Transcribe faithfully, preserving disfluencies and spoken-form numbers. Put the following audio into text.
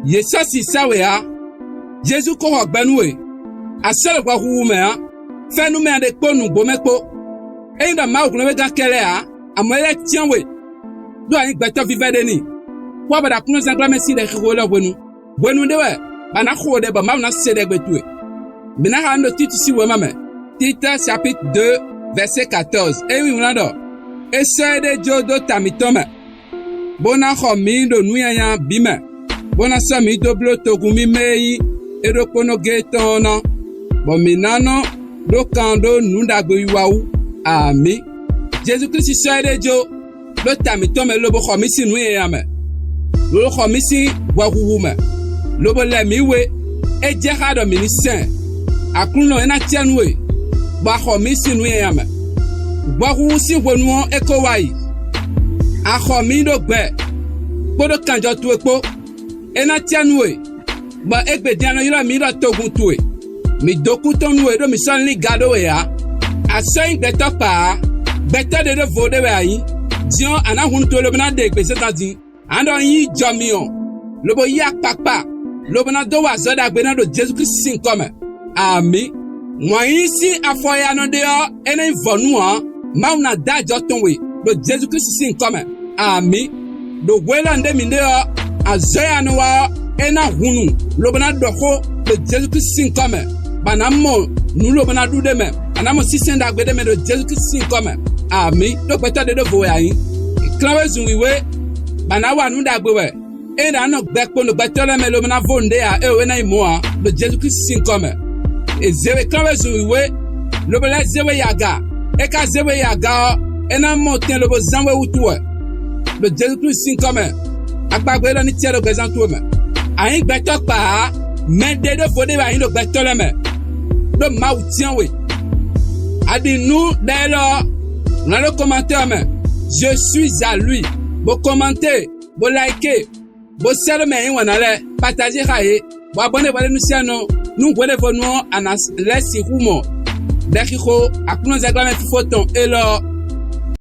Yě sɔ́ si sɛ́ we ǎ. Jezu ko xɔ gbɛ nú we. A sɔ́ ɖo hwɛhuhu mɛ ǎ. Fɛ́nú mɛ a ɖe kpó nǔgbó mɛ kpó. Ényí ɖɔ Mawu hwlɛ́nwégán kɛ lɛ́ɛ ǎ, amɔ̌ é lɛ́ cyán we, ɖó a nyǐ gbɛtɔ́ vívɛ́ ɖé n'i. Kpɔ́ bɔ ɖo aklúnɔzángbla mɛ sín ɖɛxixo élɔ́ hwenu. Hwenu ɖé wɛ bɔ a nǎ xo ɖɛ bɔ Mawu ná se ɖɛgbe towe. Mǐ ná xa nú ɖo Títu sín wěma mɛ, Titɔ́ɔ capítu dó vɛ̌sé katɔ́ɔ́zi, é nyí wlán ɖɔ: É sɔ́ éɖée jó dó ta mǐtɔn mɛ, bó ná xɔ mǐ ɖo nǔ nyanya bǐ mɛ, bó ná sɔ́ mǐ dó bló togun mímɛ́ e nyí é ɖokpónɔ géé tɔn ɔ́ ná, bɔ mǐ ná nɔ ɖó kan ɖó nǔ ɖagbe wiwa wú. Amǐ. Jezu Klísu sɔ́ éɖée jó ɖó ta mǐtɔn mɛ lobo xɔ mǐ sín nǔ nyanya mɛ, lobo xɔ mǐ sín hwɛhuhu mɛ, lobo lɛ mǐ we. É jɛ xá ɖɔ mǐ ní sɛn. Aklúnɔ, é ná cɛ nú we, bɔ a xɔ mǐ sín nǔ nyanya mɛ. Hwɛhuhu sín hwenu ɔ́, é ko wá yi. A xɔ mǐ ɖó gbɛ kpódó kanjɔ towe kpó. É ná cɛ nú we, bɔ égbé din a nɔ ylɔ́ mǐ ɖɔ togun towe. Mǐ dó kú tɔn nú we ɖó mǐ sɔ́ lín ga ɖó we ǎ. A sɔ́ nyí gbɛtɔ́ kpa ǎ. Gbɛtɔ́ ɖé ɖěvo ɖé wɛ a nyǐ. Din ɔ́, a nǎ hun nú towe lobo ná ɖe gbězán din. A nǎ ɖɔ nyí jɔ mi ɔ́, lobo yí akpakpa, lobo ná dó wa azɔ̌ ɖagbe ná ɖo Jezu Klísu sín nyǐkɔ mɛ. Amǐ. Wǎn yíyí sín afɔ e a nɔ ɖe ɔ́, é ná nyí vɔ̌nu ǎ. Mawu ná dó ajɔ tɔn we ɖo Jezu Klísu sín nyǐkɔ mɛ. Amǐ. Ɖo hwe élɔ́ ɖé mǐ ɖe ɔ́, azɔ̌ e a nɔ wa ɔ́, é ná hun nǔ, lobo ná ɖɔ xó ɖo Jezu Klísu sín nyǐkɔ mɛ, bɔ a nǎ mɔ nǔ lobo ná ɖu ɖ'é mɛ, a nǎ mɔ sínsɛ́n ɖagbe ɖ'é mɛ ɖo Jezu Klísu sín nyǐkɔ mɛ. Amǐ. Ɖó gbɛtɔ́ ɖé ɖěvo wɛ a nyǐ. È klán we zun wǐwé, bɔ a nǎ wa nǔ ɖagbe wɛ. Ényí ɖě a nɔ gbɛ kpo ɖo gbɛtɔ́ lɛ́ɛ mɛ lobo ná vo nǔɖé ǎ, é wǒ é ná nyí mɔ̌ ǎ, ɖo Jezu Klísu sín nyǐkɔ mɛ. È zě we klán we zun wǐwé, lobo lɛ́ zé we yi aga. É ka zé we yi aga ɔ́, é ná mɔ tɛn lobo zán we wútu wɛ, ɖo Jezu Klísu sín nyǐkɔ mɛ. Akpagbe élɔ́ ní cɛ ɖo gbɛzán towe mɛ. A nyǐ gbɛtɔ́ kpa ǎ, mɛ ɖé ɖěvo ɖé wɛ a nyǐ ɖo gbɛtɔ́ lɛ́ɛ mɛ, ɖó Mawu cyán we. A ɖi nǔ ɖɛ élɔ́ ɔ́, wlǎn ɖó kɔmantɛ́ ɔ́ mɛ: "Je suis à lui", bó kɔmantɛ́, bó like, bó sɛ́ ɖó mɛ e yí wǎn ná lɛ́ɛ, patají xá yě, bɔ abɔ́ nɛ́ hwɛɖénúsíɛnɔ nú hweɖévonu ɔ́ a nǎ lɛ́ sixú mɔ ɖɛxixo Aklúnɔzángbla mɛ fífó tɔn élɔ́ ɔ́.